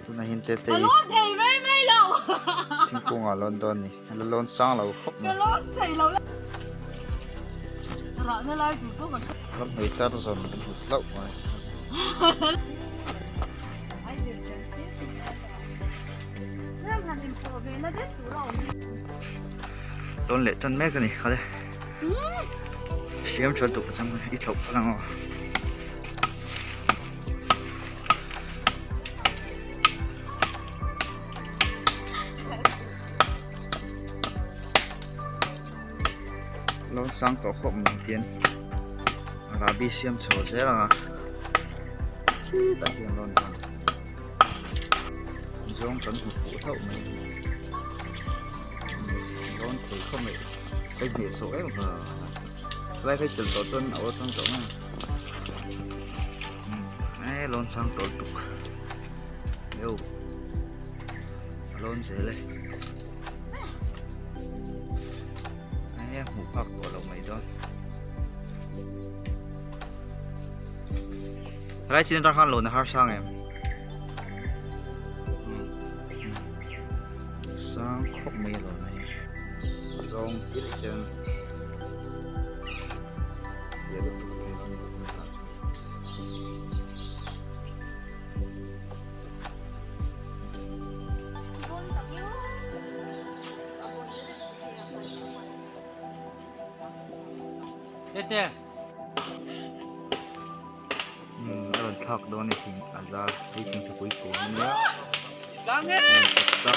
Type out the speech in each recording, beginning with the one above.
Tunah hian tete hi thingkung ah a lawn dawn a ni a la lawn sang lo khawp mai ramhnuai tar zawn kan hmu hlauh mai. Lawn leh tan mek a ni khale hriam tha tuk chang i thloh phal ang aw. Lawn sang tawh khawp mai tian rahbi siam chho zel ang a khitah hian lawn tan. Zawng kan hmu fuh hlauh mai lawn thei khawp mai ka hneh sawh em vang helai phei chelh tawh chuan a awlsam tawh mai ang e lawn sang tawh lutuk yo a lawn zel e e hmuh phak tawh loh mai dawn Helai chin atang khan lawn a har sang em? Sang khawp mai a lawn hi. Zawng hlir hian lian lutuk mai a ni tah chuan. Tete. Umm a rawn thlak dawn a ni thing a zar hei thing thupui kung a nia ta.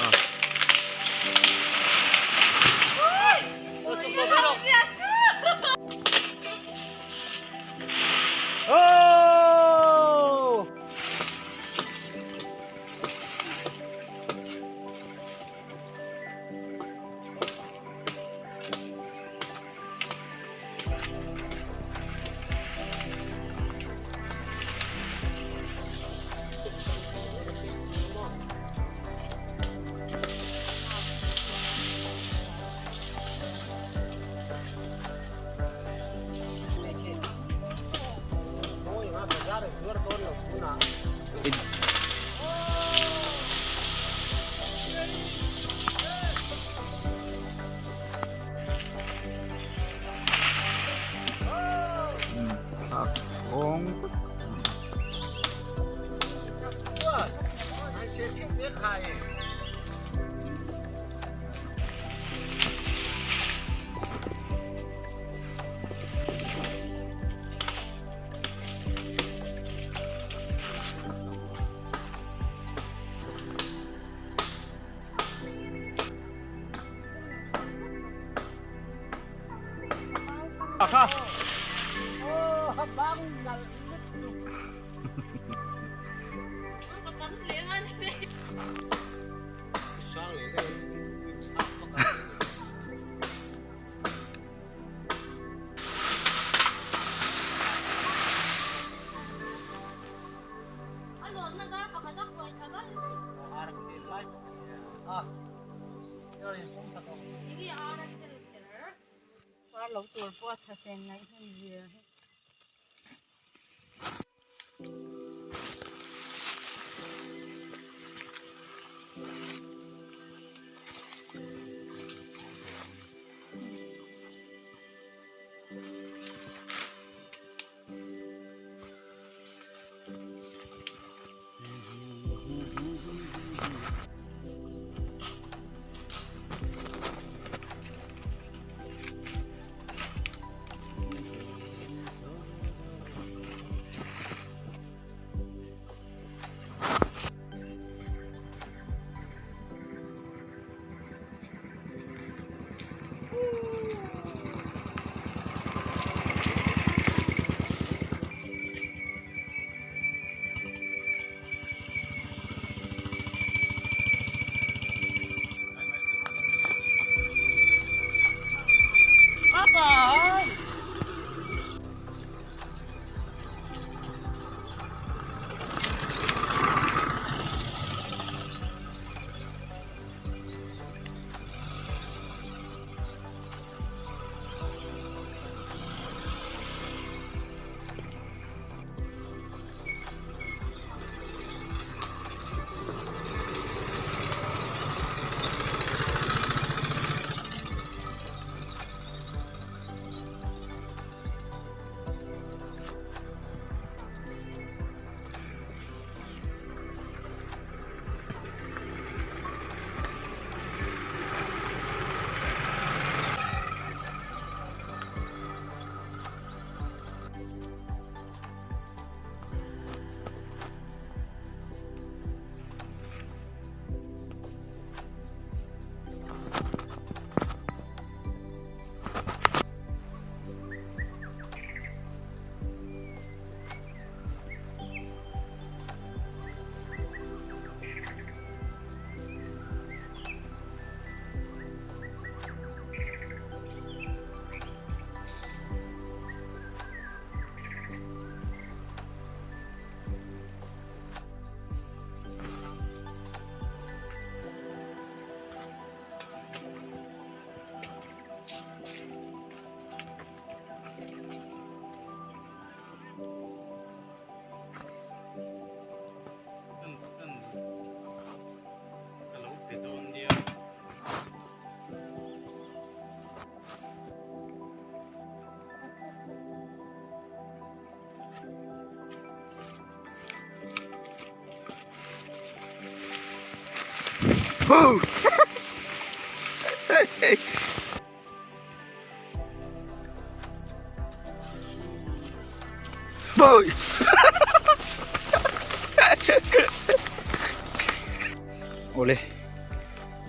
Awle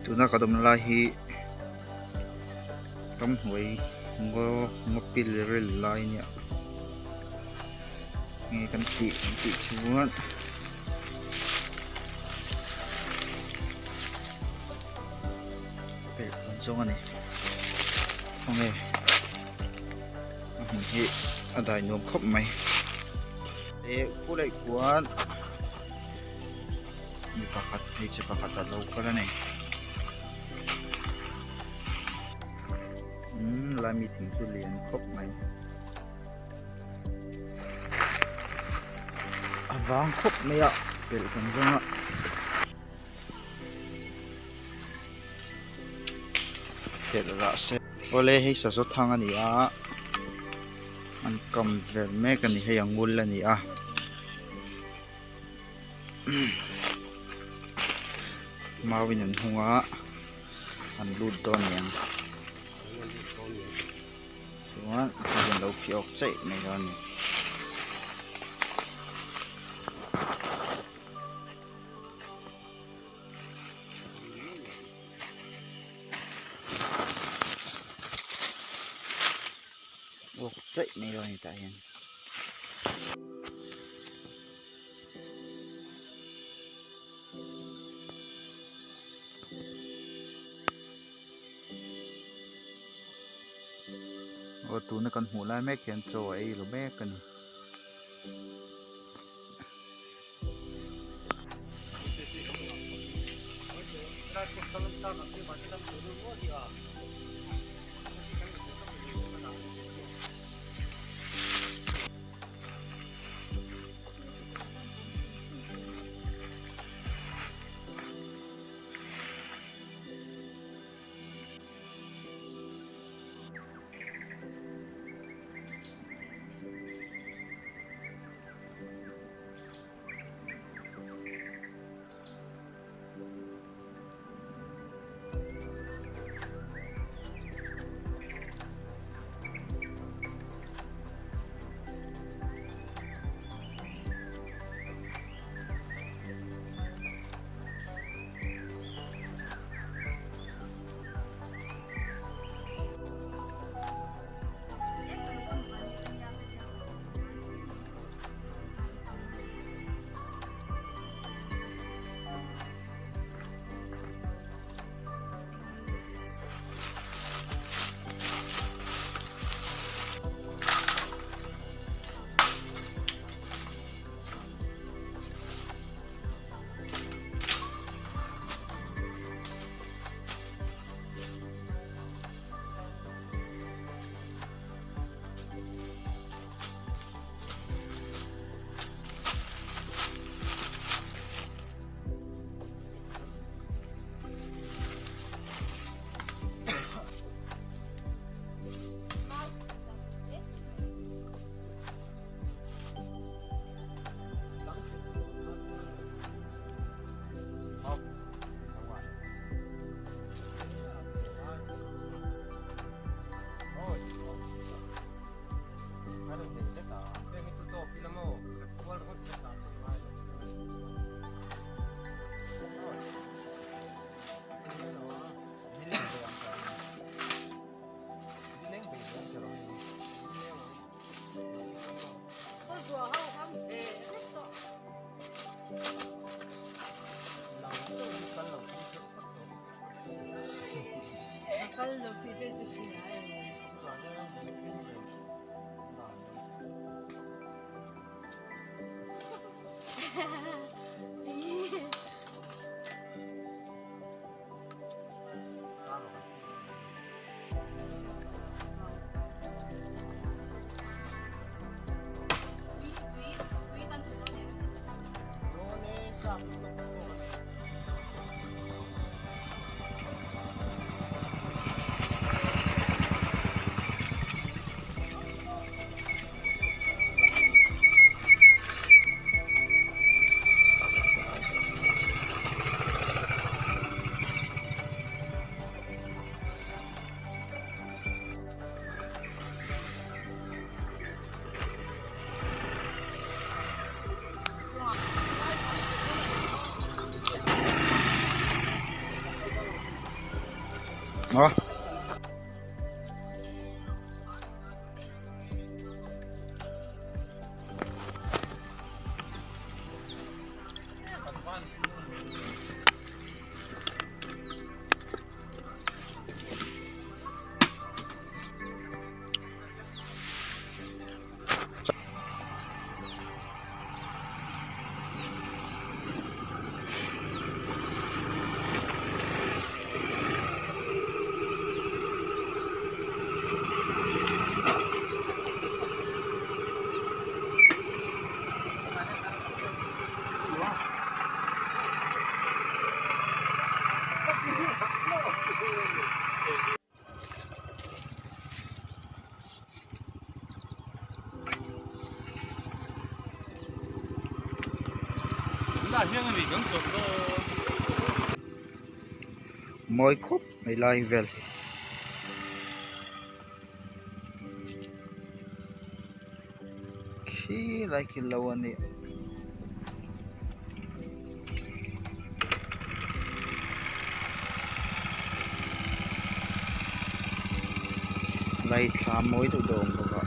tuna ka dawmna lai hi ramhnuai ngaw ngaw pil rel lai ania nge kan tih kan tih chuan pelh kan zawng a ni khawnge a hmun hi a dai nuam khawp mai eh khulai khuan mi pakhat hmeichhe pakhat a lo kal a ni umm lai mi thing chu lian khawp mai a vang khawp mai a pelh kan zawng a. Pelh rah se awle hei sazaw thang a ni a an kam vel mek a ni hei a ngul a ni a mau in an hung a an lut dawn a niang chuan an lo phih awk chaih mai dawn a ni. Walk chaih mai lo a ni tah hian. Aw tuna kan hmuh lai mek hian chaw a ei lo mek a ni. Maw. Mawi khawp mai lai vel hi. Khi lai khi lo a nia. Lai thla mawi deuh deuh a awm bawk a.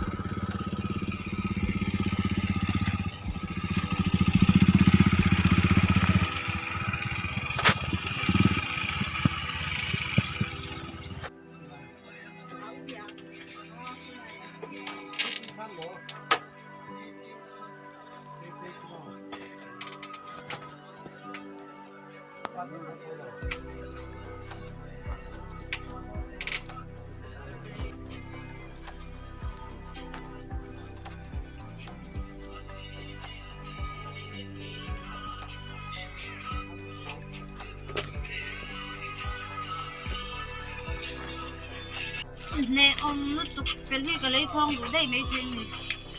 Hnehawm lutuk fel hi ka lei chhawng duh daih mai thei ni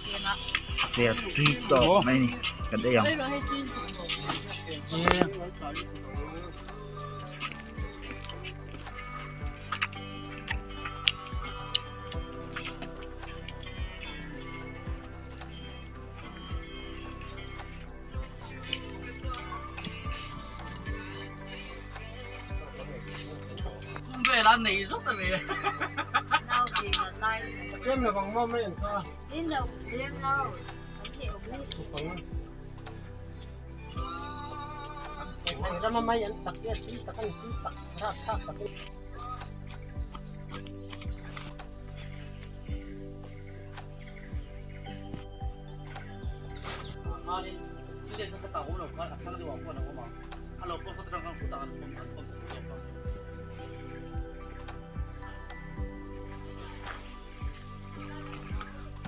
keimah. Ser tui tawk mai ni kan ei ang.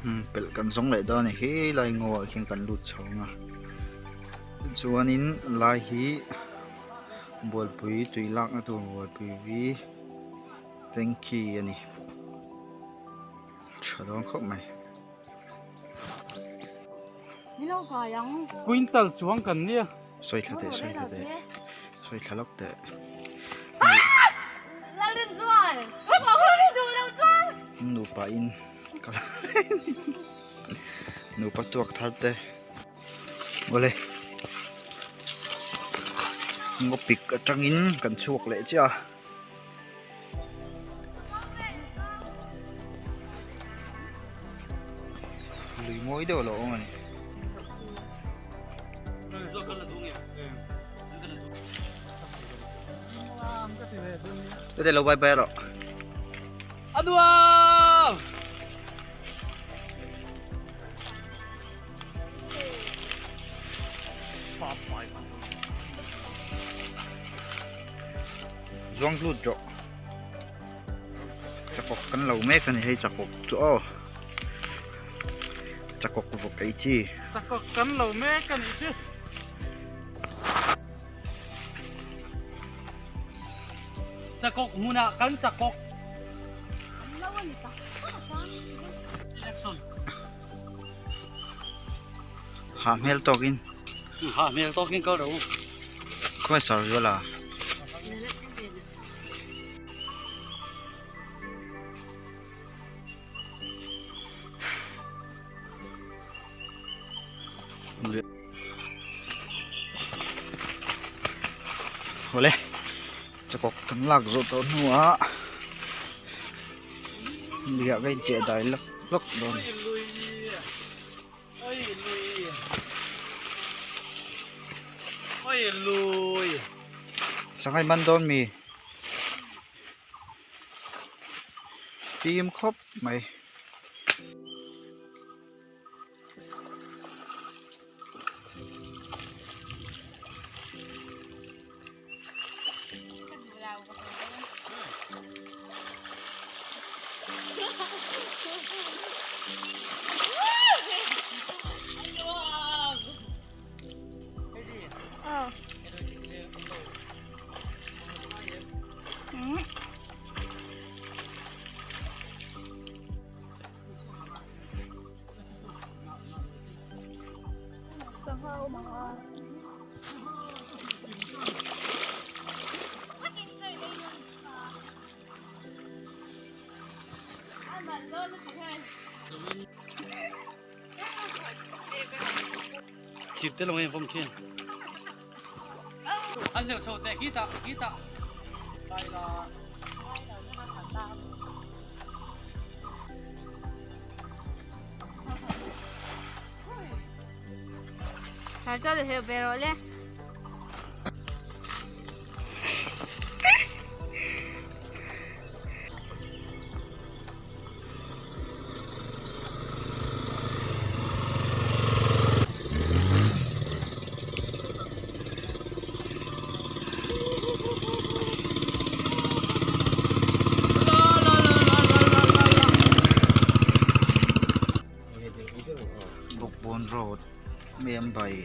Umm pelh kan zawng leh dawn a ni helai ngaw ah khian kan lut chho ang a chuanin lai hi bualpui tui lakna tur bualpui vi tanky a ni tha dawn khawp mai. Quintal chuang kan nia. Sawi thla teh sawi thla teh sawi thla lawk teh. Nupa in nupa tuak thar te awle ngaw pik atangin kan chhuak leh chiah a. Lui mawi deuh a lo awm a ni. Tete lo bye bye rawh. Aduam! Zuang hlut rawh. Chakawk kan lo mek a ni hei chakawk chu aw. Chakawk vawk ei chi. Chakawk kan lo mek a nih chu. Chakawk hmunah kan chakawk. Action. Ha hmel tawkin. Ha hmel tawkin kal ro. Khawi sar zual a. Awle chakawk kan lak zawh tawh hnuah. Luiah ka incheh dai lawk lawk dawn a ni. Sanghai man dawn mi? Fim khawp mai. Chip te lo nge vawm thin. An hleuh chho teh khi tah khi tah. Lai la. Bawkbawn road Membai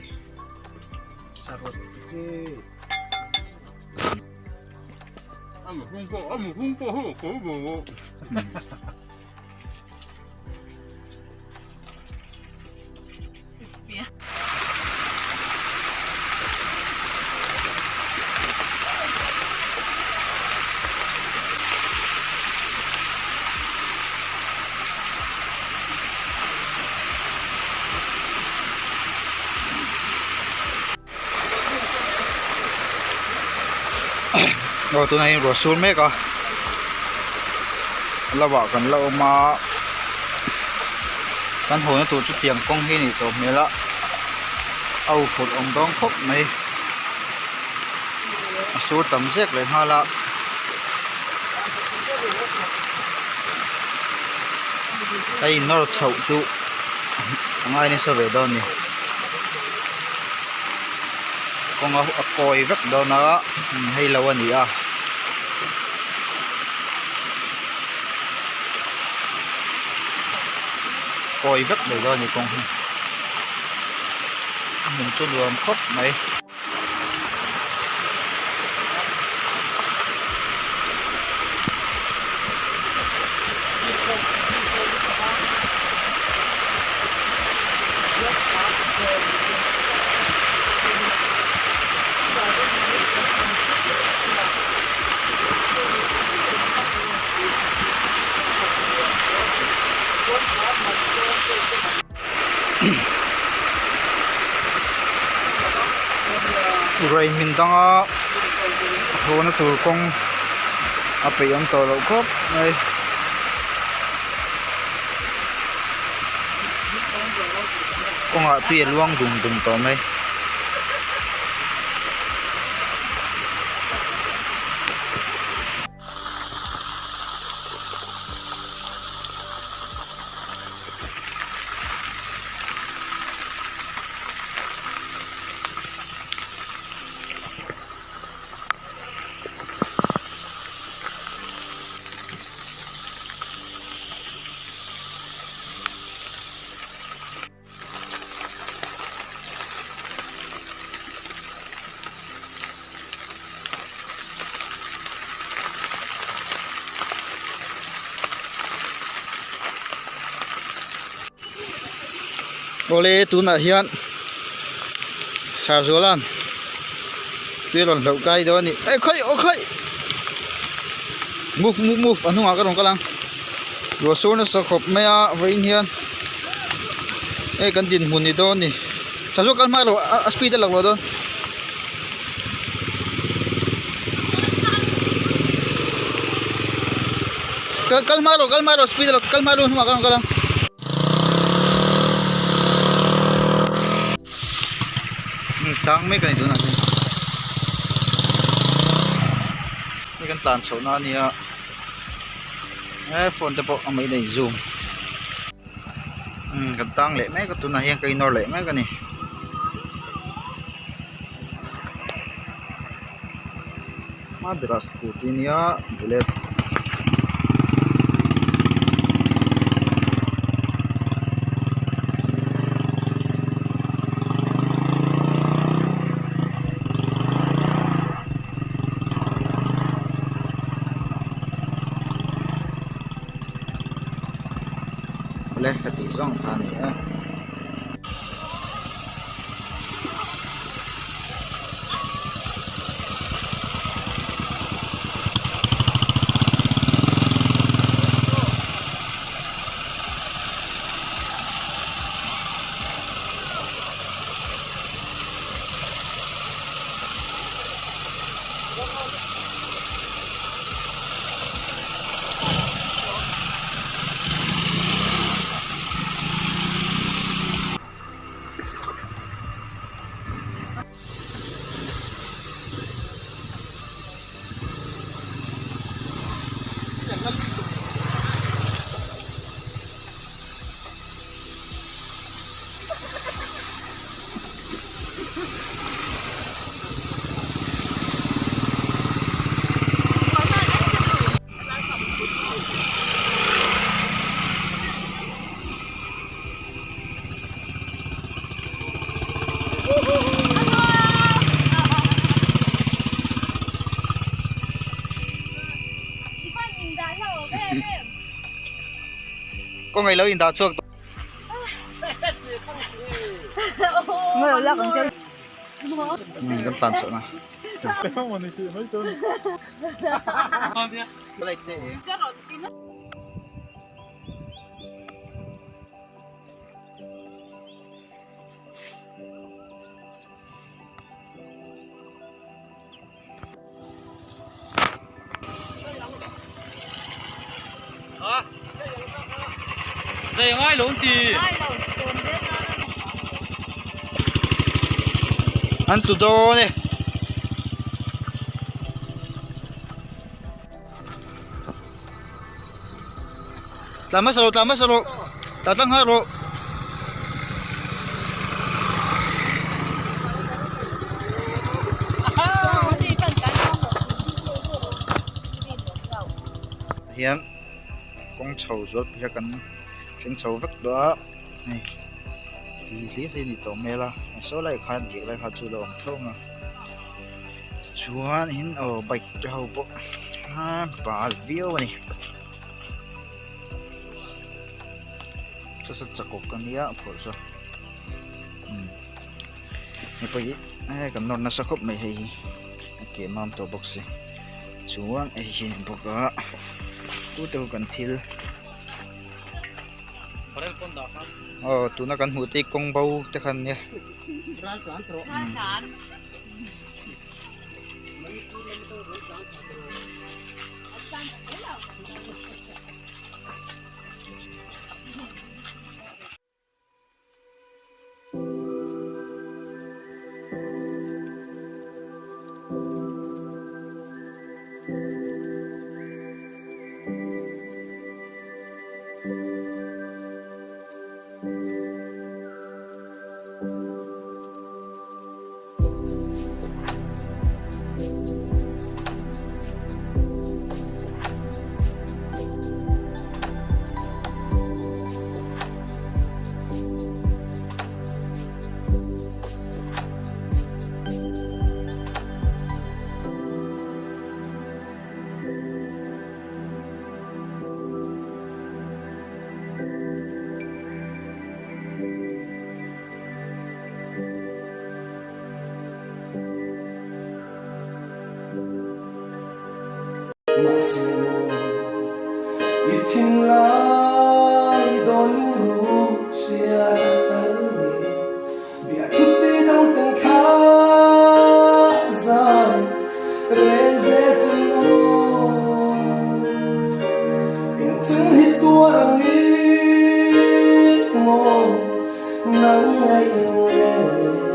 Aw tunah hian ruah sur mek a lovah kan la awm a kan haw na tur chu tiang kawng hi a nih tawh hmel a a huphurh awm dawn khawp mai a sur tam zek leh nghal a. A innawr chhoh chu a ngai nasa ve dawn a ni kawng a kawi vek dawn a hei lo a ni a. Kawi vek mai dawn a ni kawng hi a hmun chu nuam khawp mai. Ruai hmin danga hawna tur kawng a peih awm tawh loh khawp mai. Kawngah tui a luang dum dum tawh mai. Awle tunah hian Sarzuala'n tui a rawn hlauh kai dawn a ni eh khawi aw khawi move move move a hnungah ka rawn kal ang ruah sur nasa khawp mai a vawiin hian. Hei kan dinhmun ni dawn a ni tha zawk kal hma lo a speed a lang lo dawn. Kal kal hma rawh kal hma rawh speed a kal hma rawh hnungah ka rawn kal ang. Tlang mek a ni tunah hian hei kan tlan chhoh na a nia he phone te pawh a mei nei zoom kan tang leh mek a tunah hian ka inawr leh mek a ni. Hma berah scooty nia bullet awle ka tih zawng kha a ni e. Kawng ei lo indah chhuak tawh. Kan tlan chhuah na. Zai ngai lo an ti. An tu dawn e. Tla hmasa rawh tla hmasa rawh tla tlang nghal rawh. Hian kawng chho zual pui a kan thleng chho vek tawh a hei ti hlir hi a ni tawh hmel a saw lai khan diak lai kha chu a lo awm tho ang a chuanin aw bike te ho pawh a bal viau a ni. Sasa chakawk a nia a phawrh saw hei pawh hi kan nawr nasa khawp mai hei hi a ke mam tawh bawk si chuan hei hi a ni bawk a tute ho kan thil aw tuna kan hmuh te hi kawng bo te khan nia. Chung hi tuar ang i maw nang ngaih eng le.